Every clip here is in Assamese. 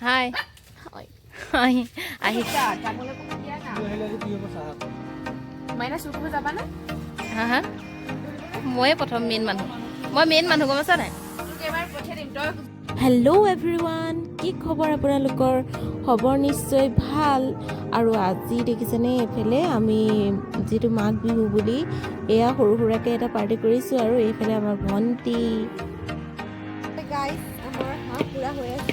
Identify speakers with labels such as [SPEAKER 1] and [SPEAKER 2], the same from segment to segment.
[SPEAKER 1] হাই হাই, আহি।
[SPEAKER 2] মাইনা, চুৰ কৰিব যাবানে?
[SPEAKER 1] হা হা, ময়ে প্ৰথম মেইন মানুহ, মই মেইন মানুহ, গম পাইছা নাই?
[SPEAKER 2] তোক এবাৰ পঠিয়াই দিম তই।
[SPEAKER 3] হেল্ল' এভৰিৱান, কি খবৰ আপোনালোকৰ? খবৰ নিশ্চয় ভাল। আৰু আজি দেখিছেনে, এইফালে আমি যিটো মাঘ বিহু বুলি এয়া সৰু সুৰাকৈ এটা পাৰ্টি কৰিছোঁ আৰু এইফালে আমাৰ ভণ্টি।
[SPEAKER 4] গাইজ, আমাৰ হাঁহ পুৰা হৈ আছে।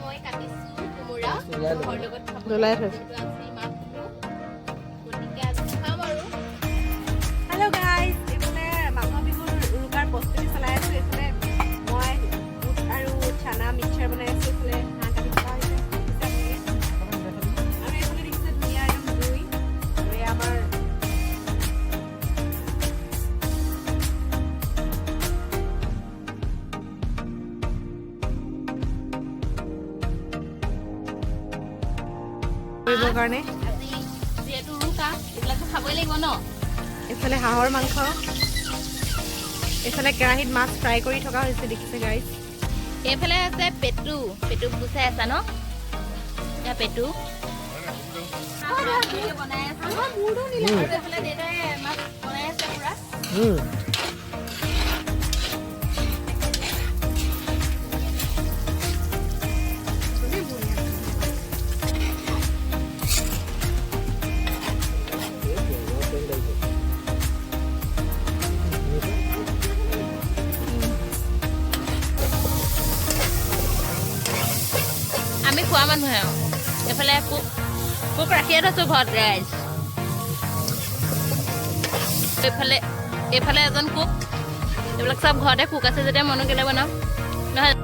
[SPEAKER 1] মই কাটিছো কোমোৰা হাঁহৰ লগত খাবলৈ।
[SPEAKER 4] জ্বলাই থৈছো।
[SPEAKER 1] যিহেতু আজি মাঘ বিহু, গতিকে আজি খাম আৰু।
[SPEAKER 4] হেল্ল' গাইজ, এইফালে মাঘৰ বিহুৰ উৰুকাৰ প্ৰস্তুতি চলাই আছোঁ। এইফালে মই বুট আৰু চানা মিক্সাৰ বনাই আছোঁ। এইফালে হাঁহ কাটি থকা হৈছে, দেখিছে আপোনালোকে। আৰু এইফালে দেখিছে ধুনীয়া একদম জুই আৰু এয়া আমাৰ। কৰিবৰ কাৰণে।
[SPEAKER 1] আজি যিহেতু উৰুকা, এইবিলাকতো খাবই লাগিব ন?
[SPEAKER 4] এইফালে হাঁহৰ মাংস, এইফালে কেৰাহীত মাছ ফ্ৰাই কৰি থকা হৈছে, দেখিছে গাইজ।
[SPEAKER 1] এইফালে আছে পেটু। পেটুক গুচাই আছা ন? এয়া পেটু বনাই আছো আৰু এইফালে দেউতাই মাছ বনাই আছে পুৰা। আমি খোৱা মানুহে আৰু এইফালে কুক কুক ৰাখিয়ে থৈছোঁ ঘৰত ৰাইজ। এইফালে এজন কুক। এইবিলাক চব ঘৰতে কুক আছে যেতিয়া মনো কেলে বনাম নহয়?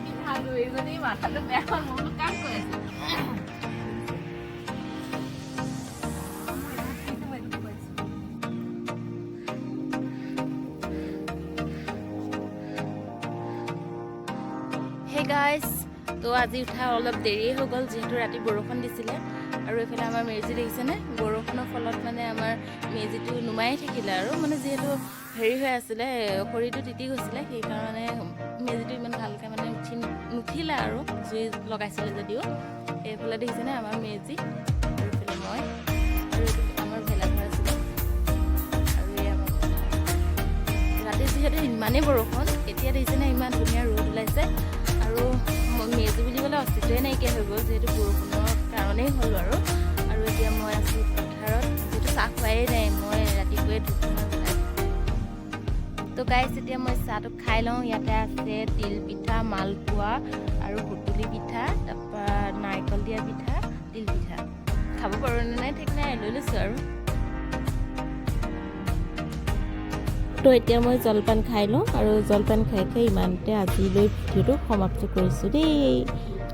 [SPEAKER 1] কি ভাল, এইজনী মাথাটো বেয়া হ'ল। মই বোলো কাম কৰি আছো। হে গাইজ, তো আজি উঠা অলপ দেৰিয়ে হৈ গ'ল, যিহেতু ৰাতি বৰষুণ দিছিলে। আৰু এইফালে আমাৰ মেজি দেখিছেনে? বৰষুণৰ ফলত মানে আমাৰ মেজিটো নুমাই থাকিলে আৰু মানে যিহেতু হেৰি হৈ আছিলে, খৰিটো তিতি গৈছিলে, সেইকাৰণে মেজিটো ইমান ভালকৈ মানে নুঠিলে আৰু জুই লগাইছিলে যদিও। এইফালে দেখিছেনে আমাৰ মেজি আৰু এইফালে মই আৰু এইটো আমাৰ ভেলাঘৰ আছিলে আৰু এই আমাৰ পথাৰ। ৰাতি যিহেতু ইমানেই বৰষুণ, এতিয়া দেখিছেনে ইমান ধুনীয়া ৰ'দ ওলাইছে। আৰু মেজি বুলি ক'লে অস্তিত্বই নাইকিয়া হৈ গ'ল, যিহেতু বৰষুণৰ কাৰণেই হ'ল বাৰু। আৰু এতিয়া মই আছোঁ পথাৰত, যিহেতু চাহ খোৱাই নাই, মই ৰাতিপুৱাই ধূপ ধূনা জ্বলাই। তো গাইছ, এতিয়া মই চাহটো খাই লওঁ। ইয়াতে আছে তিল পিঠা, মালপোৱা আৰু সুতুলি পিঠা, তাৰপৰা নাৰিকল দিয়া পিঠা, তিল পিঠা। খাব পাৰোঁ নে নাই ঠিক নাই, লৈ লৈছোঁ আৰু।
[SPEAKER 3] তো এতিয়া মই জলপান খাই লওঁ আৰু জলপান খাই খাই ইমানতে আজিলৈ ভিডিঅ'টো সমাপ্ত কৰিছোঁ দেই।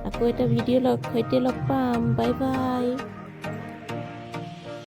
[SPEAKER 3] আকৌ এটা ভিডিঅ' লগ সৈতে লগ পাম। Bye bye.